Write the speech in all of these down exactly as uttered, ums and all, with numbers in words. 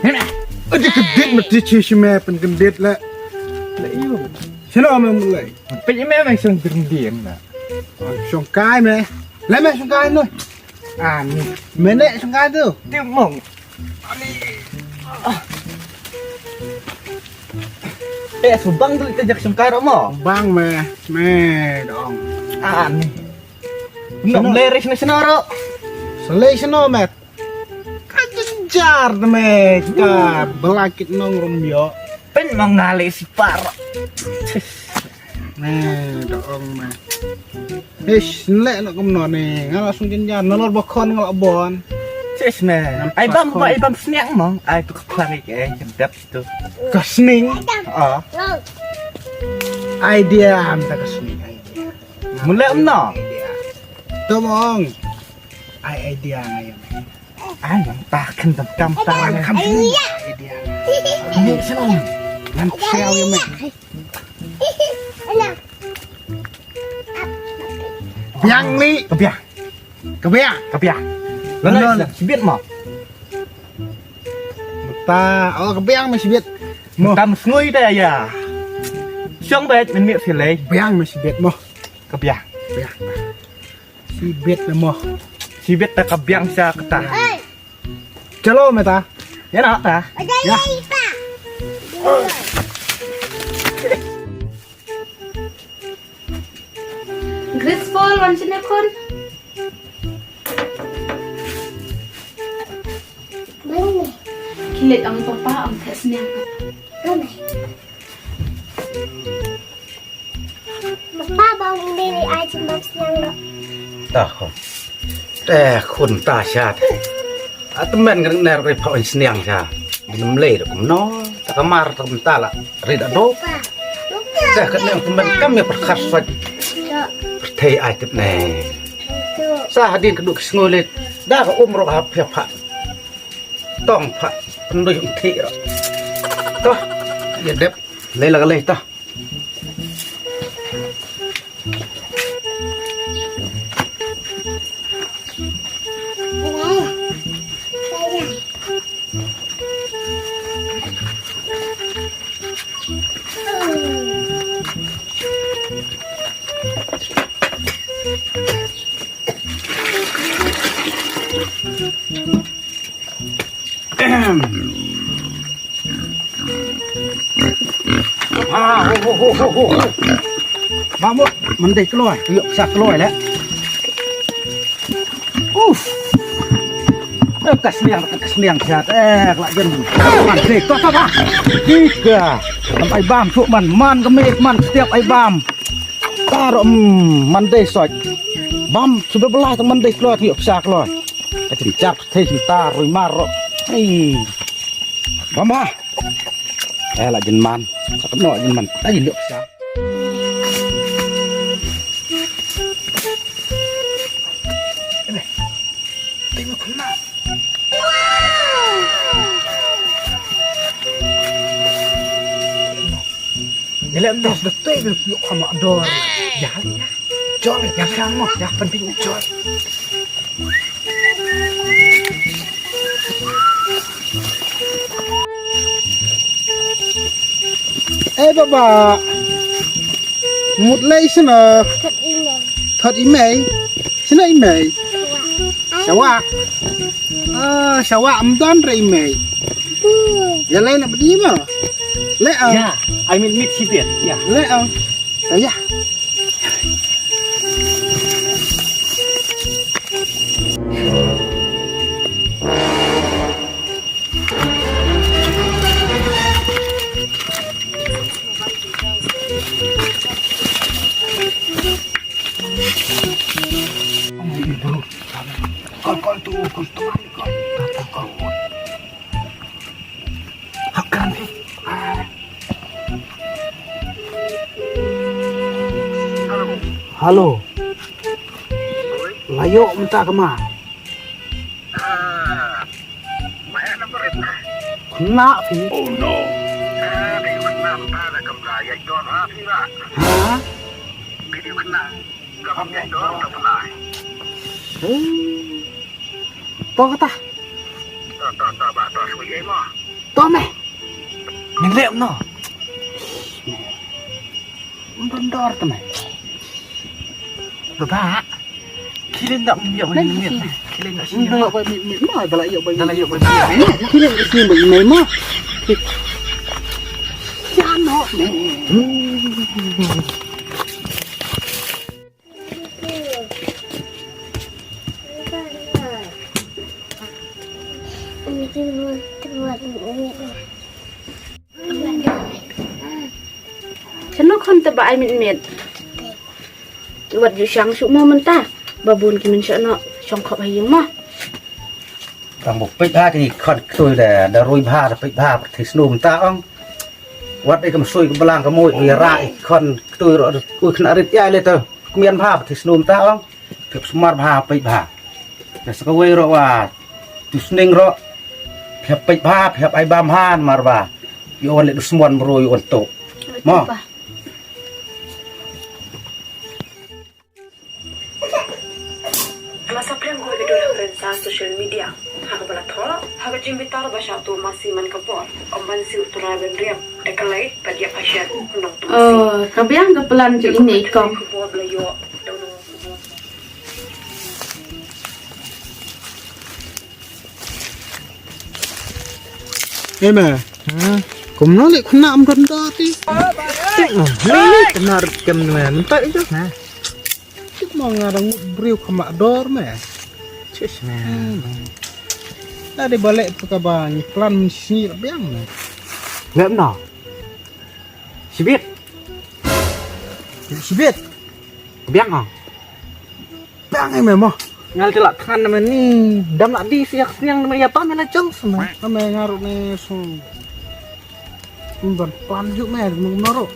Hena. Aja kedit mesti ci ci me pen kedit le. Le iyo. Sino me mulai. Pe me me song kedit na. Song kai me. Le me song kai no. Ani. Me ne song kai tu. Ti mong. Ani. Eh, subang tu kita jak song kai ro mo. Bang me. Me dong. Ani. Nok mleris na sino ro. Selai sino met. Ka jynjar te me ka belakit nong rum yo. Pen mong nale si par. Me dong me. Ish, nlek nak kumno ni. Ngala sung jynjar nalor bakon ngala bon. Sis me. Ai bam ba ai bam sniang mong. Ai tu keplang ik eh kedap tu. Ka sning. Ah. Idea am ta ka sning. Mun lek em no. Idea. Tu mong. Ai idea ngai. Ai yang ta khen tam tam ta. Ai idea. Ni seno. Nan siaw ya me. Biang li. Kebiang. Kebiang. Kebiang. Lalu sibit mo. Ta, oh kebiang me sibit. Mo. Tam sngui ta ya. Siang bet men mi silai. Biang me sibit mo. Kebiang. Biang. Sibit le mo. Sibit ta kebiang sa kata. Chalo me ta. Ya na ta. Ya. Graceful wan sini khun. Kilit ang papa ang tes niang. Papa bang dei ai sembab sniang lo. Ta khun. Te khun ta shat. Atmen kan ner ri pha sniang sha. Dim lei da kumno. Ta kamar ta kumta la. Ri da do. Te kan ner kumben kam ya perkhas sot. Perthei ai tip ne. Sa hadin keduk sngulit. Da ka um ro hap ya pha. Tong pha. Pendui um thi ro. To. Ya dep. Lei la ka lei to. Ah, ho, ho, ho, ho, ho. Ba mut, man dei kloi, ïoh sa kloi leh. Uf. Eh, ka sliang, ka sliang siat. Eh, ka la jen. Man dei, to, to, ba. Ika. Am ai bam, tu man, man ka mit, man setiap ai bam. Tar, mm, man dei sot. Bam, sudah belah, man dei kloi, ïoh sa kloi. Ka jynjar pyrthei jynta rui mar ro. Ei. Bam ba. Eh, la jin man. Sa kynnoh jin man. Ai, liok sa. Eh, tengok kena. Wow. Ila em das da te bil piuk sama dor. Ya, ya. Jol ya sang mo, ya penting jol. Eh, baba. Mut lei sina. Thot i mei. Thot i mei. Sina i mei. Sawa. Ah, sawa am don re i mei. Ya lei na bdi ma. Le ang. Ya, I mean meet sibit. Ya. Le ang. Ya. Kol, kol tu, kol tu, kol, kol, kol. Hakan. Hello. Layo mynta kama. Kena phi. Oh no. Ha? Hmm. To kata. To, to, ba, to, sui, eh, mo. To, me. Min lem, no. Ym don dor te me. Baba. Khie leit da ym ïoh ba ïa miet. Khie leit da sien. Ym ïoh ba miet, miet ma, da la ïoh ba. Da la ïoh ba. Khie leit da sien ba ïa mei ma. Ïa noh me. Shano khon te ba ai miet miet. Wat ju shang shu mo mynta. Ba bun ki mynshano shong khop ha ïing mo. Tang ba peit bha kine khon ktui da, da rui bha, da peit bha, pyrthei snu mynta ong. Wat dei kam sui ka blang ka mui, ui ra i khon ktui ro, ui khynnah rit ïa le to. Kmian bha, pyrthei snu mynta ong. Phi hap sumar bha, peit bha. Te sa kawei ruh wa tu sning ruh. Phi hap peit bha, phi hap ai bam bha, namar ba ïoh wan leh dusmon briew ïoh wan tuh. Mo. La saphriang kawei ka dur ha ka rynsan social media. Ha kaba la thoh ha ka jingbitar ba shah tuh masi man ka por, ym ban siew trai ban riam da ka lait bad ïa ka shet u nongtuh masi. Oh, ka biang ka plan jong ine i kong. Ka bor ba la ïoh da u nong. Eh, me. Hmm. Kumno leh khynnah ym don dor ti. Tik noh. Leh khynnah rit kem me. Mynta ïoh me. Tik mo nga dang mut briew kham lah dor me. Chish me. Hmm. Dah dei ba leh tu kaba ngi plan mynsngi la biang me. Leh no. Shibit. Shibit. Biang ah. Biang ai me mo. Ngal te la than me ni. Dam la di siak sniang me ïa pa me la jong sma. Me nga ruh ne sma. Ban plan ju me mung noro.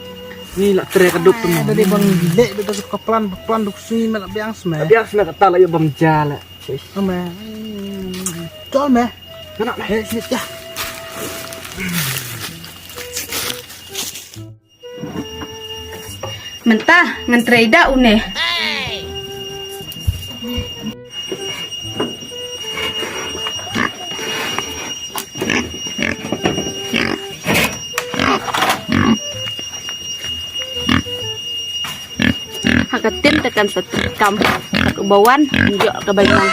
Ni la tre ka duk tu mo. Dah dei ban leh dah ka plan, plan duk sni me la biang sma. Biang sma kata la ïa bam ja la. Ame. Chol me. Kana me. He sit ya. Mynta ngan trei da une. Ha ka tin te kan sa kam. Ka bawan njo ka bainang.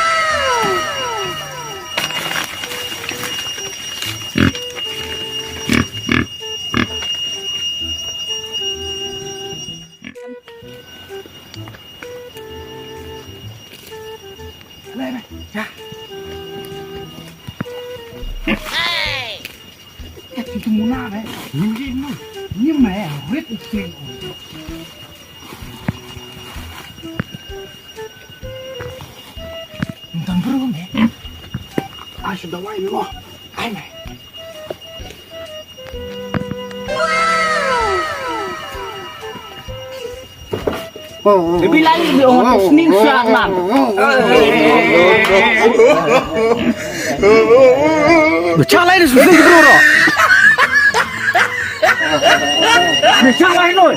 Ntan bro me. Ai sa dawai me mo. Ai me. Bilang ni orang tu sning sianan. Chalai ni susah bro. Chalai noi.